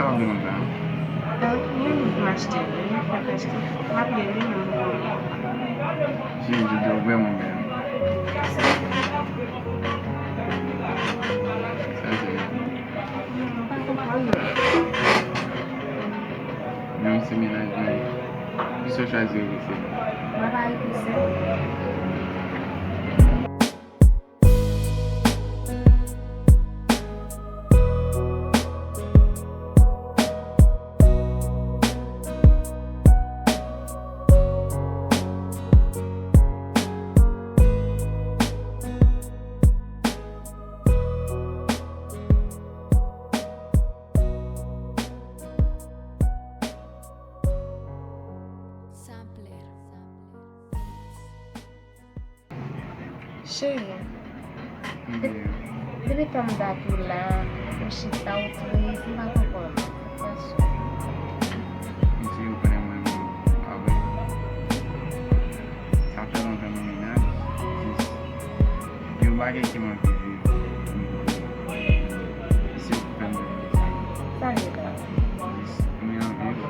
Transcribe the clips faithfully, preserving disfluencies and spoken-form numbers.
Sa w ap vle konsa? Donk, yon liv m achte, yon liv m achte. M ap li li menm pou mwen. Cheri, Jojo vrèman bèl. Sa se. Non, m pa konprann non. Menm si se mennaj mwen, kisa w chwazi regrese? Mwen pa regrese. Sampler. Cheri, depi tan m dat ou la, ou chita, ou tris, m pa konprann. Sa k pase w? Mesye, ou konnen mwen menm avèk, sa fè lontan nou mennaj, jis gen yon bagay ke m anvi viv pou m konnen. Mesye, ou fè m rete sa. Sa vle di? Jis mwen anvi.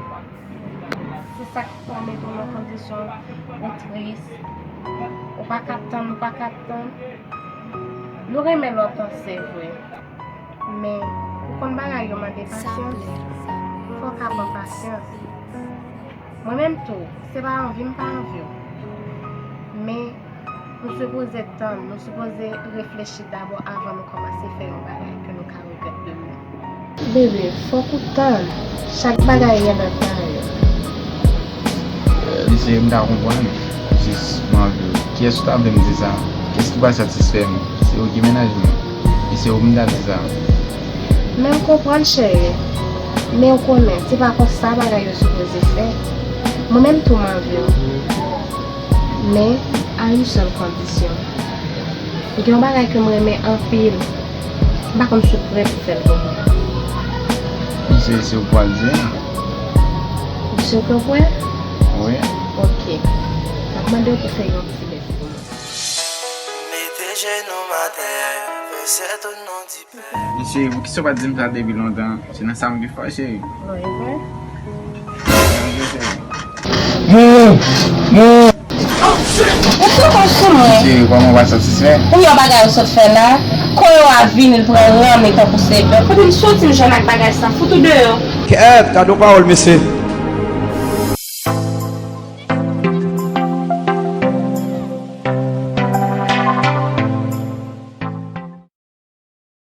Se sa k fè w mete w nan kondisyon ou tris. Ou pa ka tann, ou pa ka tann. Nou renmen lontan, se vre. Men, ou konn bagay yo mande pasyans. Fò w ka pran pasyans. Mwen menm tou, se pa anvi m pa anvi w. Men, nou sipoze tann, nou sipoze reflechi dabò avan nou kòmanse fè yon bagay ke nou ka regrèt demen. Bebe, fòk ou tann. Chak bagay gen nan tan yo. Mesye, m ta konprann. Jis, mwen anvi w. Kiyès ou ta vle m di sa? Kiyès ki pral satisfè m? Se ou ki mennaj mwen. E se ou m ta di sa. Men m konprann, cheri. Men ou konnen, se pa konsa bagay yo sipoze fèt. Mwen menm tou m anvi w. Men, a yon sèl kondisyon. Gen yon bagay ke m renmen anpil. M pa konn si w prè pou fè l pou mwen. Se, se ou k pral di l. Ou si ke w prè? Wi. Ok. M ap mande w pou fè yon ti bèt pou mwen. Mete jenou m atè, vèsè tout non di Pè. Mesye, poukisa w pa t di m sa depi lontan? Se nan sa m gen fò, cheri. Non, e vre? Mon, mon. Ou sou kont sou mwen. Cheri, kòman w pa satisfè? Pou yon bagay ou sot fè la, kò yo a vini l pran ranme tankou sèvant. Kote m soti m jwenn ak bagay sa, fout ou deyò. Kèt, gade yon pawòl, mesye.